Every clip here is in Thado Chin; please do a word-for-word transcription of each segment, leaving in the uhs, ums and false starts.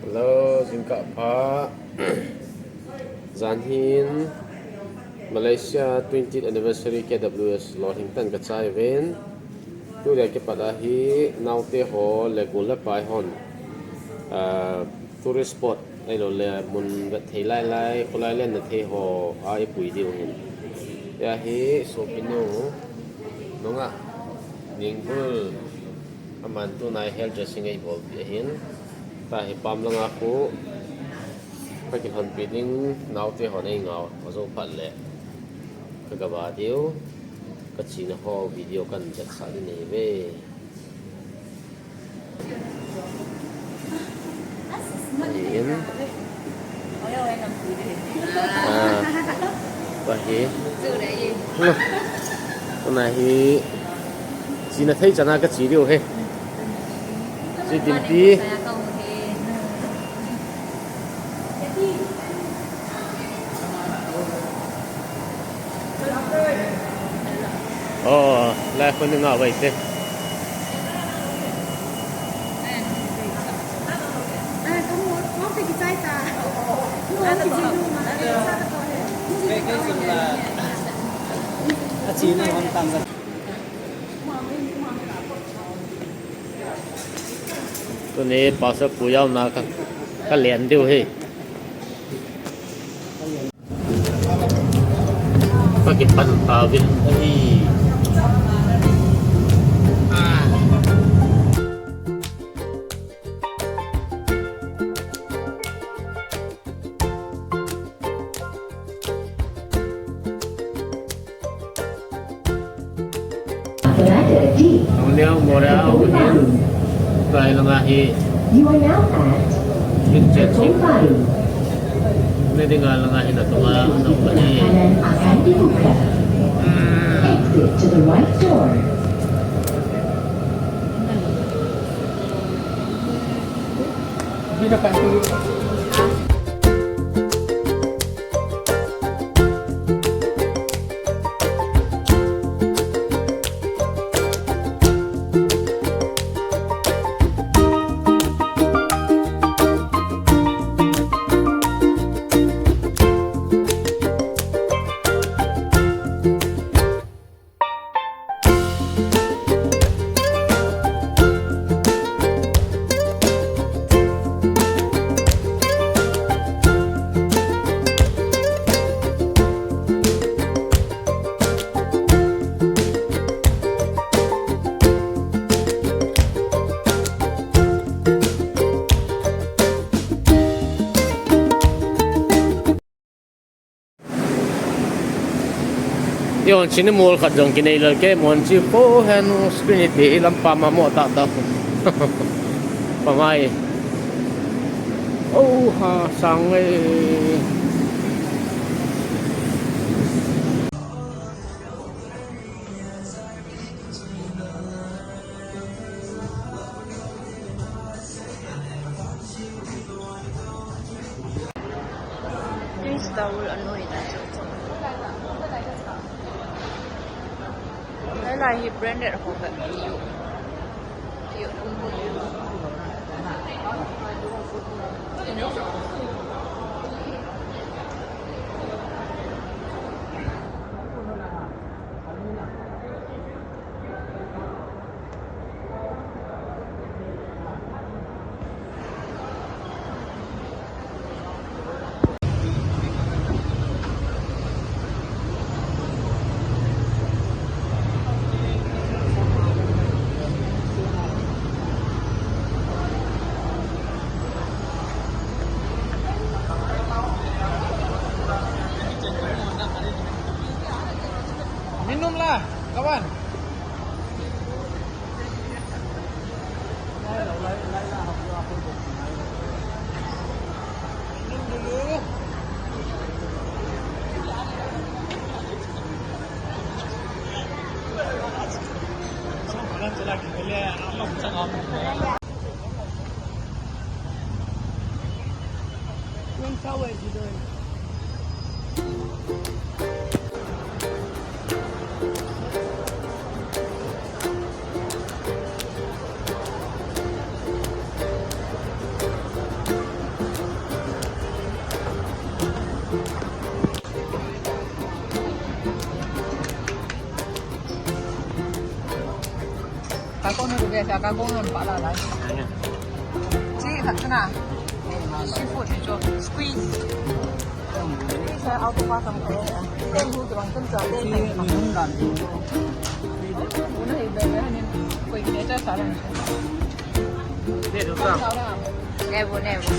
Hello, jingkah pha. Jan hin Malaysia twentieth anniversary K W S lolhing tan kachai uvin. Tunia kipat a hi naote ho le gol le pai hon, ah, tourist spot ahilouleh mun vet thei lailai, kholai lenna thei ho a eipui diu ahin. Tia hi sopinu nunga Ningbul, aman tunai hair dressing eibol pi ahin. Tua hi pam langa khu kakilhonpi ding naote hon eingao, ajou phat le kagava diu, kachena ho video kahin vetsah ding ahive. Ahin. Ah, tua hi. Tua hi. Chena thei chana kache diu ahi. Che dimpi. Oh, lai khun nga vai te. Tuni Pastor pu jaona ka, kalen diu ahi. Kakipan tauvin ahi. Nongleo Moreh a um in, tua langa hi. You are now at Purple Valley. Ne dinga langa hi natunga na um ahi. Kanan akan dibuka. Exit to the right door. Yon chini mol khat jong kinei lal ke, mon chi ko hen screen iti ilam pama mo ta ta. Pamai. Oh, ha, sang e. This towel anoi na chu. Lai lai hi branded ho ka tiu. Tiu. Minum lah, kawan. Sa ka kong lam pa la la. Chi khat na. Seafood ni cho. Squid. Sa auto pa sam ko. Tem hu tuang tem sa tem. Una hi be be ni. Koi ni cha sa la. Nebu, nebu.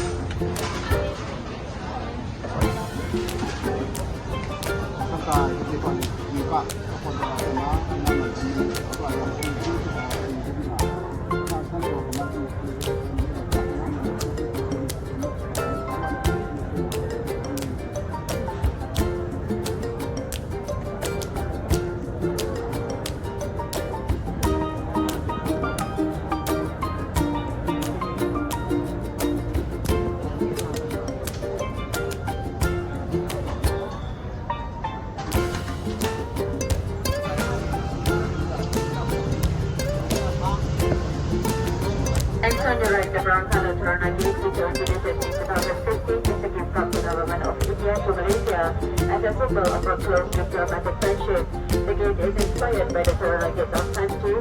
And on the right, the brown color Torana gate, which originated in two thousand fifteen, is a gift from the government of India to Malaysia as a symbol of a close diplomatic friendship. The gate is inspired by the Torana gate of Sanchi.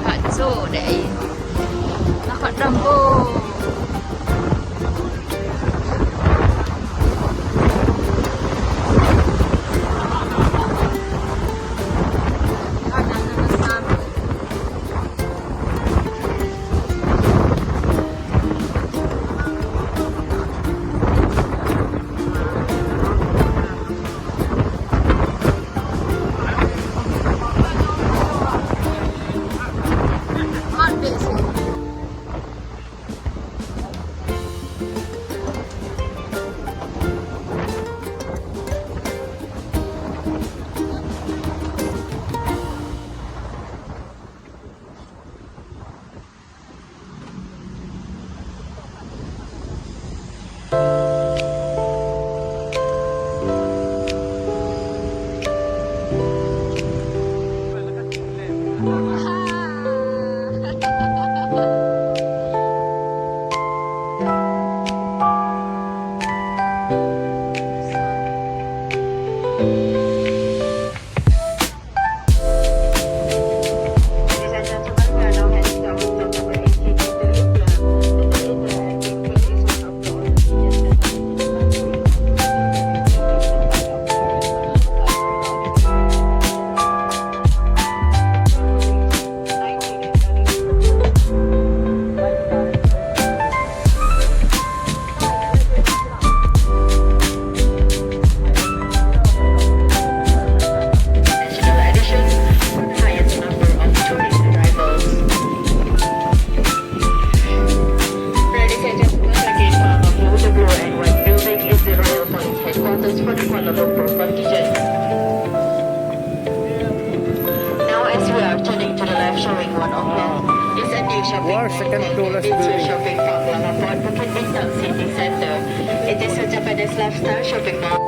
Khat chu dei. Na khat dam bo. National edition, highest number of tourist arrivals. Ladies and gentlemen, the gate marked blue, the blue and white building is the Royal Police Headquarters for the Kuala Lumpur contingent. Now, as we are turning to the left, showing one o'clock, is a new shopping mall named Mitsu Shopping Park Lala Port, Bukit Bintang City Center. It is a Japanese lifestyle shopping mall.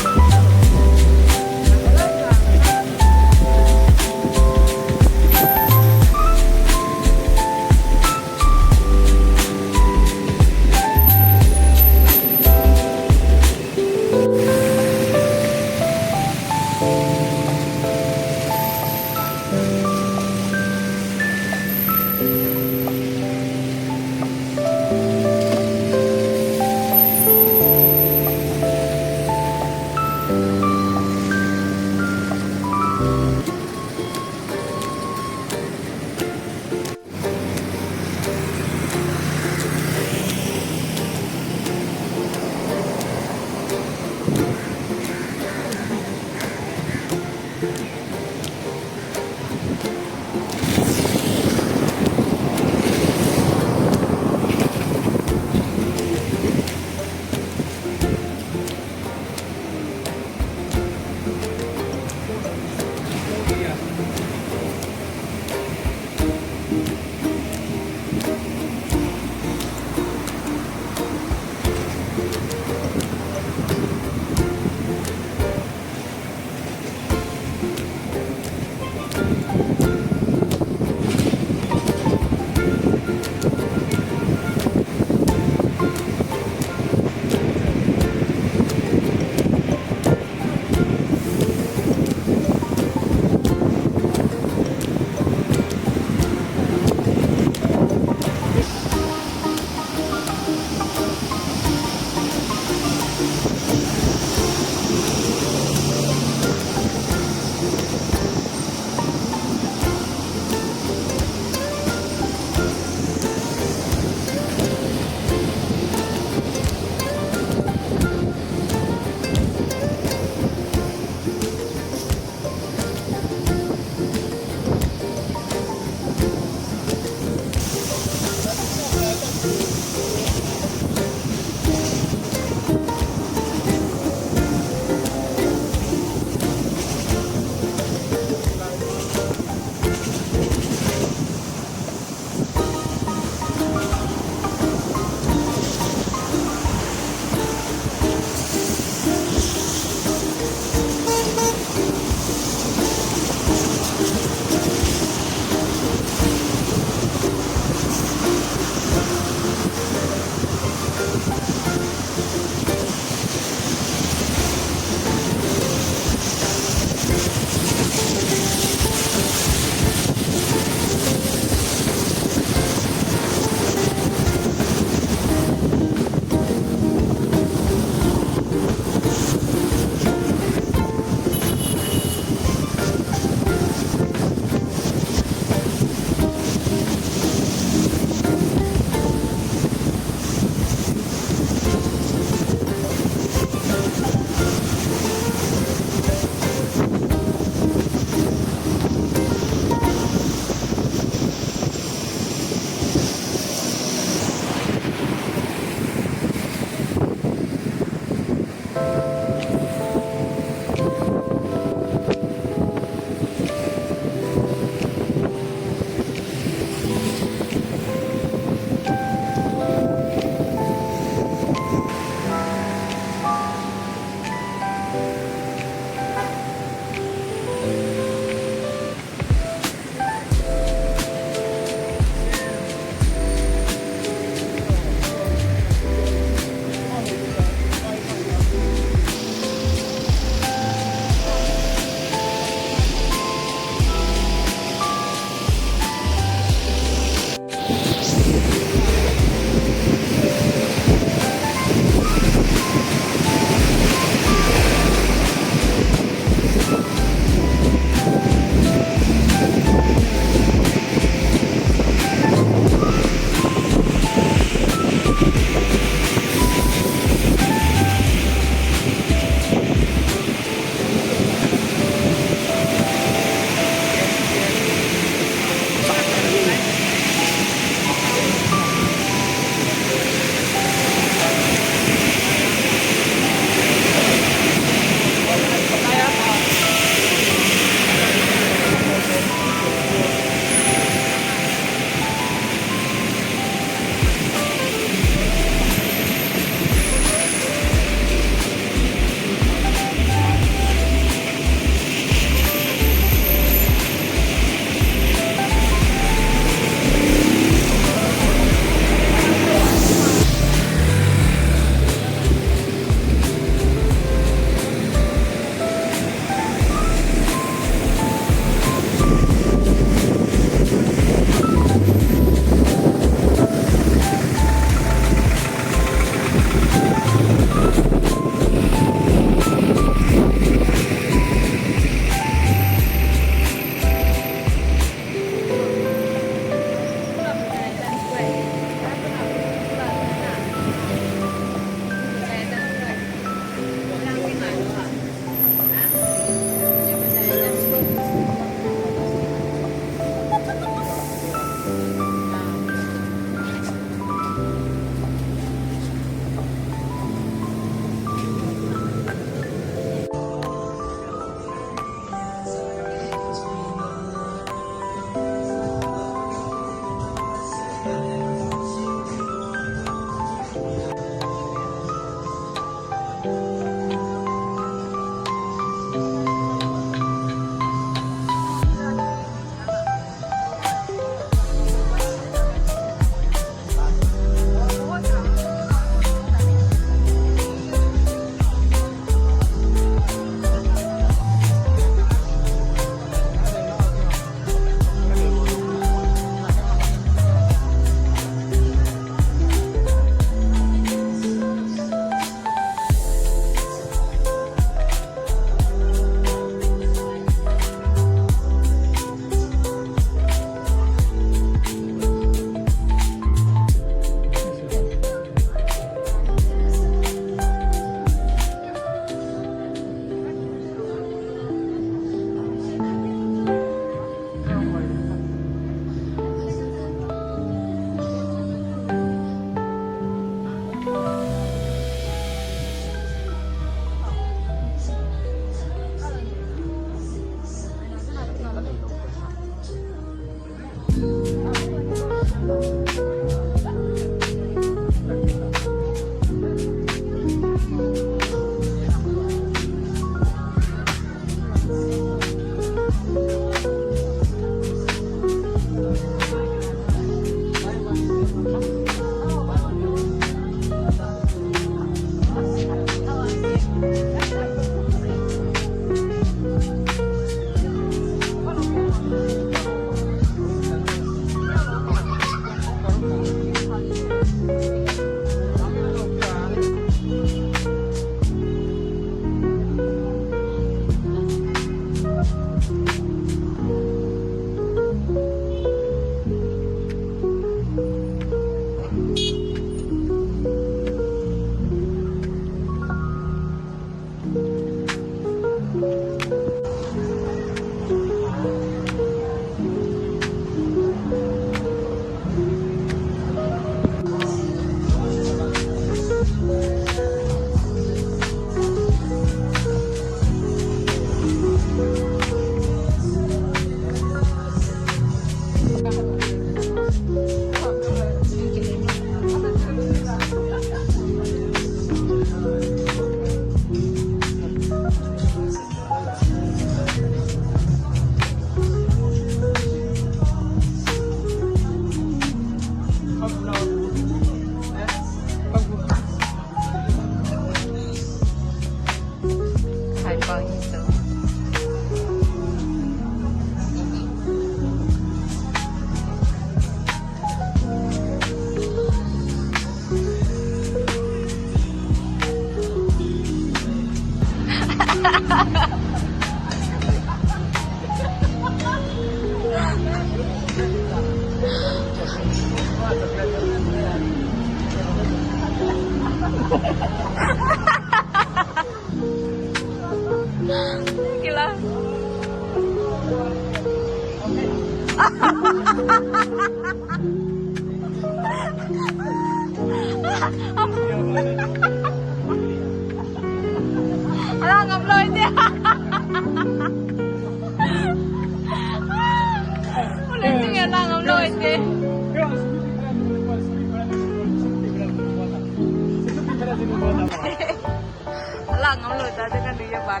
Na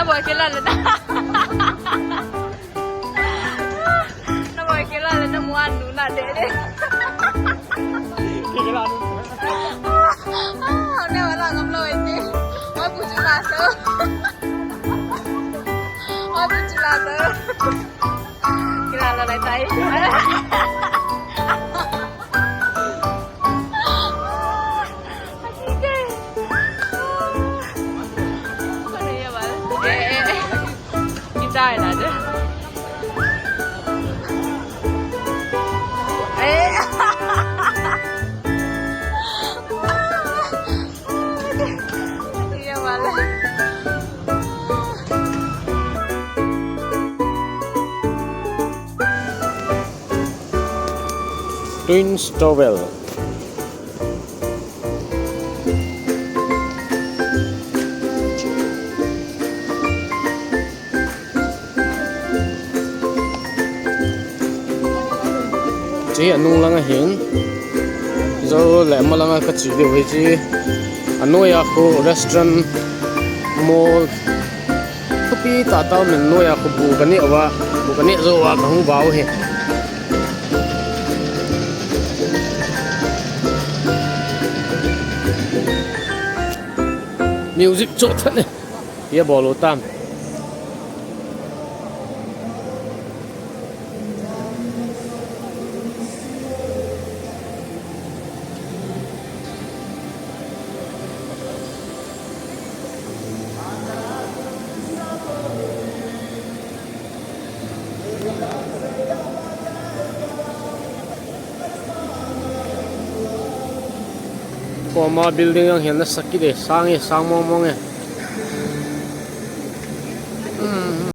boi kila le na. Na boi kila le na muan nu na de de. Kila nu. Ah, ne wala ngam lo ite. Oi pu chu la so. Oi pu chu la so. Kila la lai tai. Twins Towel. Chu hi anung lang ahin. Jou le ama langa kache diu hi chu. Anoiya khu restaurant, mall. Thupi tah tah min noiya khu bu kaneh uva, bu kaneh jou uva kahung vau hi. Music chot tah ne. Hia bol u tam. Koma building jong hi nasakit e, sang e, sang mong mong e. Hmm.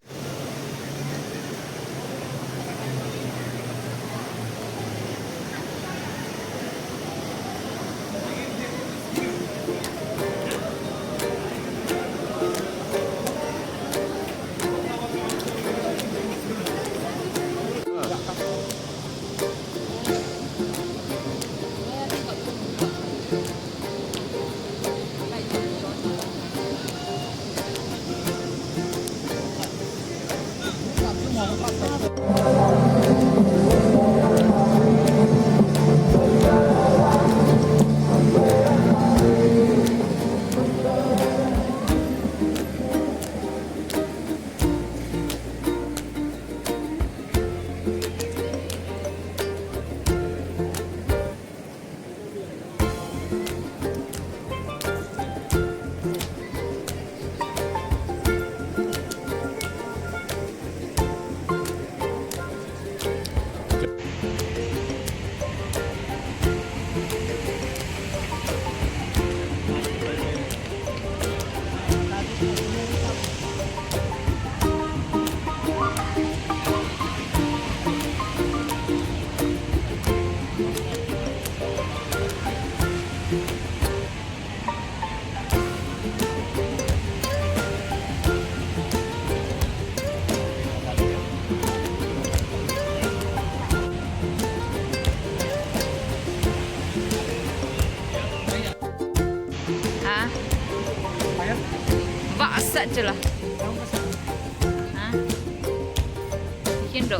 Ha? Vah sat chu la. Ha? Kin do.